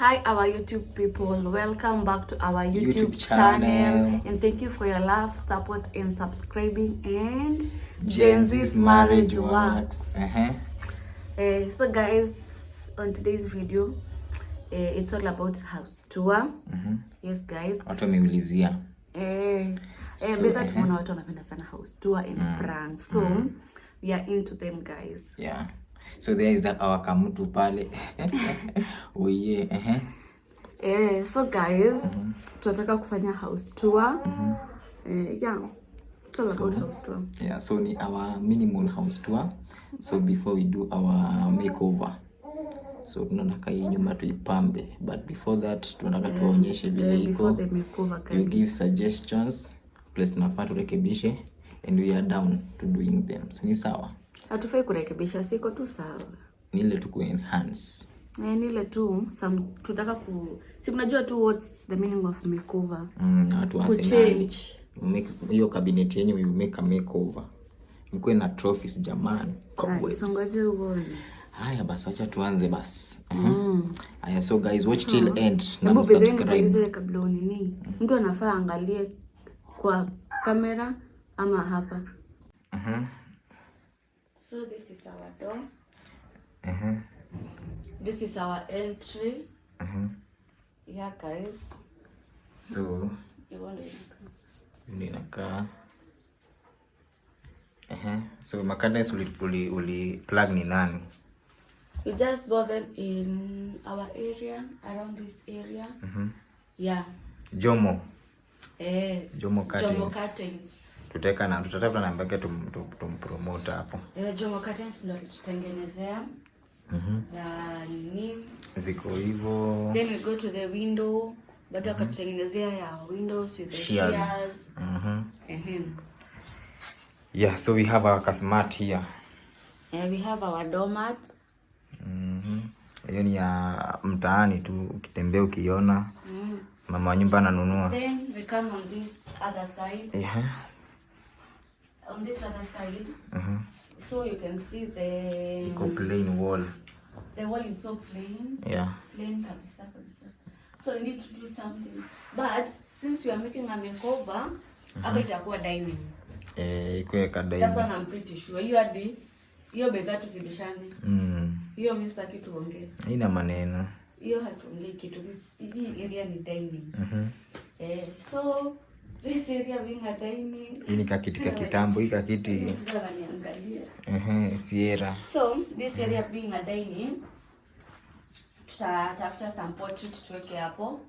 Hi our YouTube people, welcome back to our YouTube channel and thank you for your love, support and subscribing and Gen Z's marriage works. So guys, on today's video it's all about house tour. Yes guys, watu wameulizia beta tumeona watu wanapenda sana house tour and pranks, so we are into them guys. Yeah, so there is that our kamutu pale. Oh yeah. So guys, tunataka kufanya house tour. Yeah, it's all about house tour. Yeah, so ni our minimal house tour. So before we do our makeover, so tunataka hii nyumba tuipambe, but before that tunataka tuonyeshe vile iko. You give suggestions, place tunafaa turekebishe, and we are down to doing them. So ni sawa? Hatufai kurekebisha, siko tu sawa. Nile tu enhance. Nile tu tutaka si mnajua tu what's the meaning of makeover. Watu change. Make hiyo cabinet yenyu, you make a makeover. Mkuwe na trophies jamani. Songoje uone. Haya basi acha tuanze basi. Haya, so guys watch till end na subscribe. Kabla nini? Mtu anafaa angalie kwa kamera ama hapa. So this is our door. This is our entry. Yeah guys. So you want to ninakaa. So makadens uli plug ni nani? We just bought them in our area, around this area. Yeah. Jomo. Jomo Curtains. Tutatafuta namba yake tumpromote hapo. Jomo Curtains ndio tutengenezea. Za nini? Ziko hivyo. Then we go to the window. Bado akatengenezea ya windows with the shears. Yeah, so we have our smart here. We have our doormat. Hiyo ni ya mtaani tu, ukitembea ukiona. Mama wa nyumba ananunua. Then we come on this other side. On this other side. So you can see the plain wall. The wall is so plain. Yeah. Plain kabisa. So we need to do something. But since we are making a makeover, hapa itakuwa dining. Ikuwe ka dining. That's what I'm pretty sure. Hiyo bega tusibishane. Hiyo Mr. kitu ongea. Haina maneno. Hiyo hatuongei kitu. Hii area ni dining. So this area being a dining. Hii ni kakiti ka kitambo, hii kakiti. Sierra. So this area being a dining, tutatafuta some portrait tuweke hapo.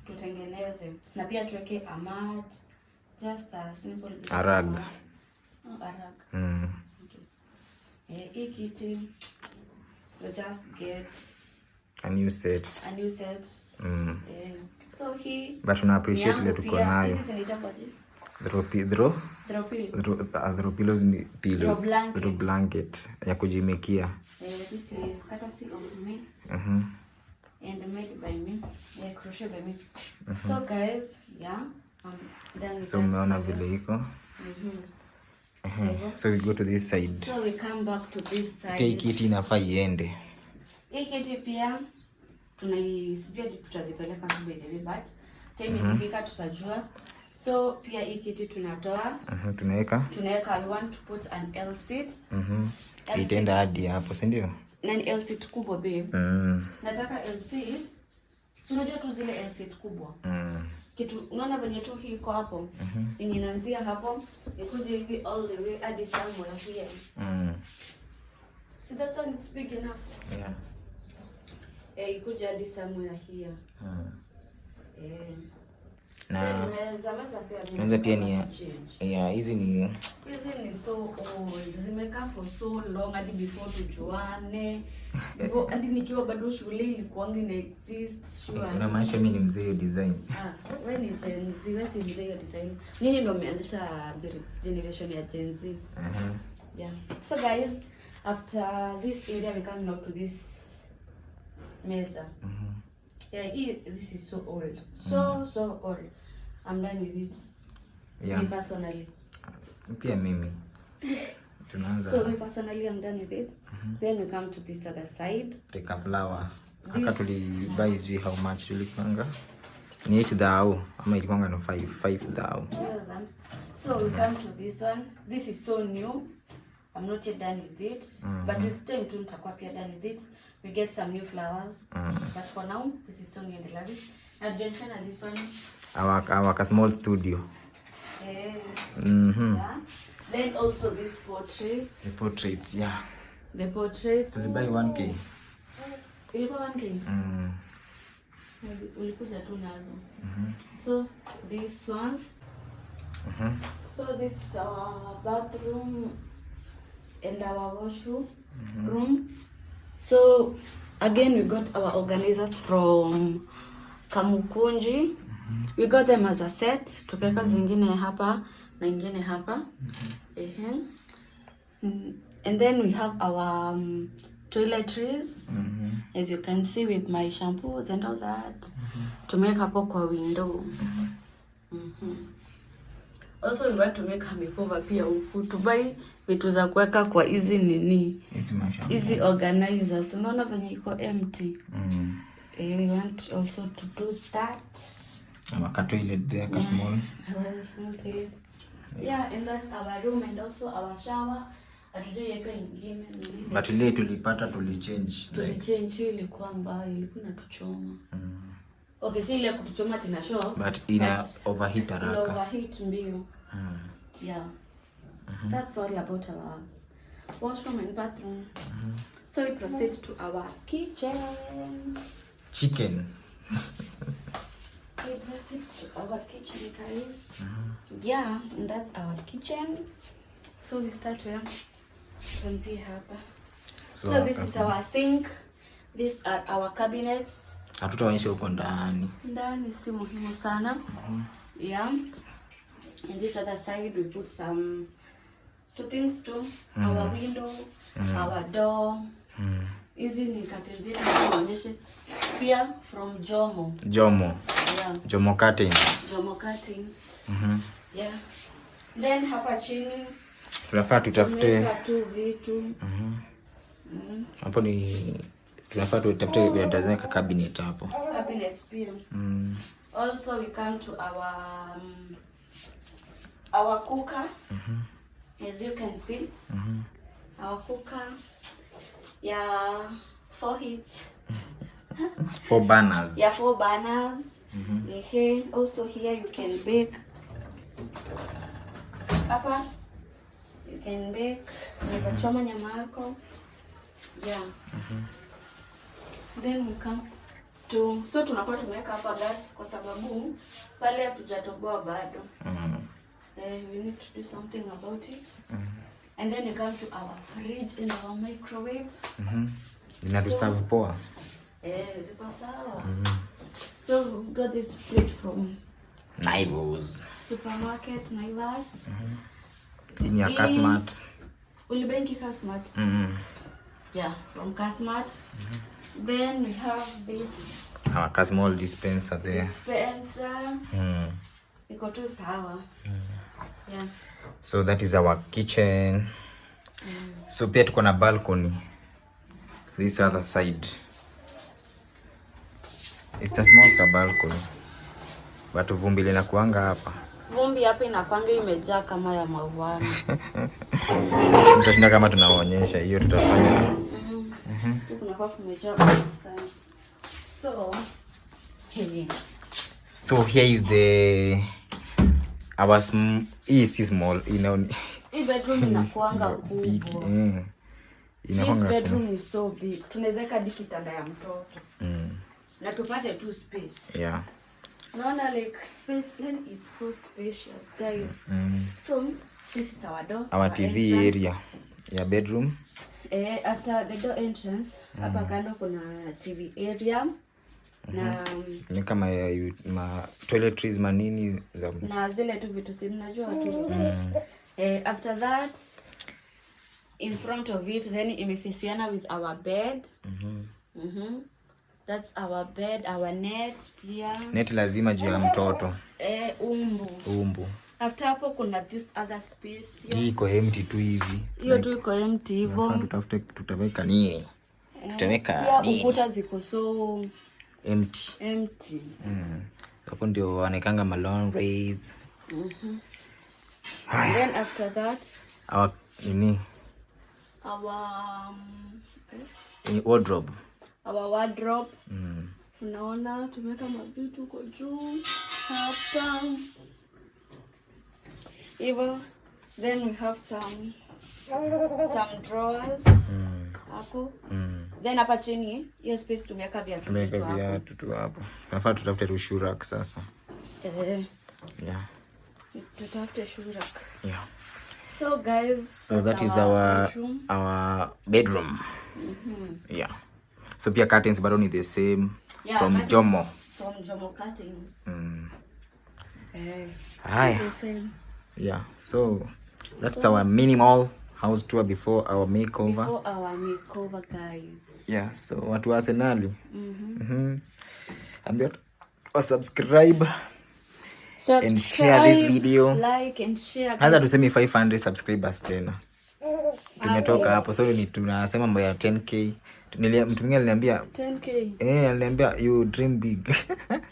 Tutengeneze. Na pia tuweke a mat. Just a simple rug. A rug. Hii kiti we just get a new set. So he but una appreciate ile tuko nayo. Hizi zinitapaje? Throw pillows ni pillow. Throw blanket ya kujimekia. This is courtesy of me. And made by me. Crochet by me. So guys, yeah. Then so umeona vile iko. So we go to this side. So we come back to this side. Hii kiti inafaa iende. Hii kiti pia tunaisibia tutazipeleka mbele, but time ikifika tutajua. So pia hii kiti tunatoa. Tunaweka. We want to put an L seat. Itaenda hadi hapo, si ndio? Na L seat kubwa babe. Nataka L seat. So unajua tu zile L seat kubwa. Kitu unaona venye tu hii iko hapo. Inaanzia hapo, ikuje hivi all the way hadi somewhere here. So that's one it's big enough. Yeah. Ikuje hadi somewhere here. Na meza pia ni hizi ni so old. Zimekaa for so long hadi before tujuane. Hadi nikiwa bado shule ilikuwa ina exist sure. Unamaanisha mimi ni mzee design. Wewe ni Gen Z, wewe si mzee design. Nyinyi ndio mmeanzisha generation ya Gen Z. Yeah. So guys, after this area we come now to this meza. Yeah, this is so old. So old. I'm done with it. Me personally. Pia mimi. So me personally I'm done with it. Then we come to this other side. Take a flower. Haka tulibuy zui how much tulipanga? Ni 8,000 ama ilikuwa no 5,000. So we come to this one. This is so new. I'm not yet done with it, but with time to nitakuwa pia done with it. We get some new flowers, but for now this is so new and lavish. And then this one, our small studio. Yeah. Yeah. Then also these portraits. The portraits, yeah. The portraits. So we buy 1K. Ilikuwa 1K. Ulikuja tu nazo. So these ones. So this is our bathroom and our washroom room. So again we got our organizers from Kamukunji. We got them as a set. Tukaweka zingine hapa na ingine hapa. And then we have our toiletries. As you can see with my shampoos and all that. Tumeweka hapo kwa window. Also we want to make a makeover pia huku. Tubai vitu za kuweka kwa hizi nini. Hizi organizers. Unaona venye iko empty. We want also to do that. Our toilet there, small. Small toilet. Yeah, and that's our room and also our shower. Atujaiweka ingine. But ile tulipata tulichange. Tulichange ilikuwa mbaya, ilikuwa inatuchoma. Okay, si ile kutuchoma tena show. But ina overheat haraka. Ina overheat mbio. Yeah. That's all about our washroom and bathroom. So we proceed to our kitchen. Chicken. We proceed to our kitchen, guys. Yeah, and that's our kitchen. So we start where? Tuanzie hapa. So this is our sink. These are our cabinets. Hatutaonyesha huko ndani. Ndani si muhimu sana. Yeah. And this other side we put some two things too. Our window, our door. Hizi ni curtains zetu tunaonyesha pia from Jomo. Yeah. Jomo curtains. Jomo curtains. Yeah. Then hapa chini tunafaa tutafute tu vitu. Hapo ni tunafaa tutafute vitu cabinet hapo. Cabinets pia. Also we come to our cooker. As you can see. Our cooker. Yeah, 4 hits. 4 burners. Yeah, 4 burners. Also here you can bake. Hapa you can bake. Unaweza choma nyama yako. Yeah. Then we come to, so tunakuwa tumeweka hapa gas kwa sababu pale hatujatoboa bado. We need to do something about it. And then we come to our fridge and our microwave. Inatuserve poa. Ziko sawa. So we got this fridge from Naivas. Supermarket Naivas. In your Kasmart. Ulibenki Kasmart. Yeah, from Kasmart. Then we have this. Our small dispenser there. Dispenser. Iko tu sawa. Yeah. So that is our kitchen. So pia tuko na balcony. This other side. It's a small balcony. But vumbi linakuanga hapa. Vumbi hapa inakuanga imejaa kama ya mauani. Tutashinda kama tunaonyesha hiyo tutafanya. Kunakuwa kumejaa sana. So here is the our small, you know. Hii bedroom inakuanga kubwa. This bedroom is so big. Tunaweza hadi kitanda ya mtoto. Na tupate tu space. Yeah. Naona like space, then it's so spacious, guys. So this is our door. Our TV entrance area. Yeah, bedroom. After the door entrance, hapa kando kuna TV area. Na ni kama ma toiletries manini za na zile tu vitu si mnajua tu. After that, in front of it, then imefisiana with our bed. That's our bed, our net pia. Net lazima juu ya mtoto. Umbu. After hapo kuna this other space pia. Hii iko empty tu hivi. Hiyo tu iko empty hivyo. Tutafute tutaweka nini? tutaweka nini? Ukuta ziko so empty. Hapo ndio wanekanga malone rays. And then after that our wardrobe. Unaona tumeweka mavitu huko juu hapa hivyo. Then we have some drawers hapo. Then hapa chini hiyo space tumeweka viatu tu hapo. Tunafaa tutafute shoe rack sasa. Yeah. Tutafute shoe rack. Yeah. So guys, so that is our bedroom. Yeah. So pia curtains bado ni the same, from Jomo. From Jomo curtains. The same. Yeah. So that's our minimal house tour before our makeover. Guys. Yeah. So watu wa Arsenal. Ambia subscribe and share this video. Like and share. Hata tuseme 500 subscribers tena. Tumetoka hapo, so ni tunasema mambo ya 10k. Mtu mwingine aliniambia 10k. Aliniambia you dream big.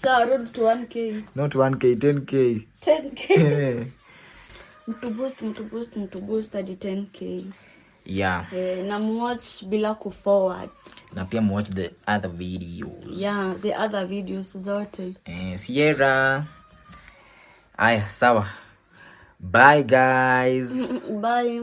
So road to 1k. Not 1k, 10k. 10k. Mtu boost hadi 10k. Yeah. Na watch bila ku forward. Na pia watch the other videos. Yeah, the other videos zote. Sierra. Aya, sawa. Bye guys. Bye.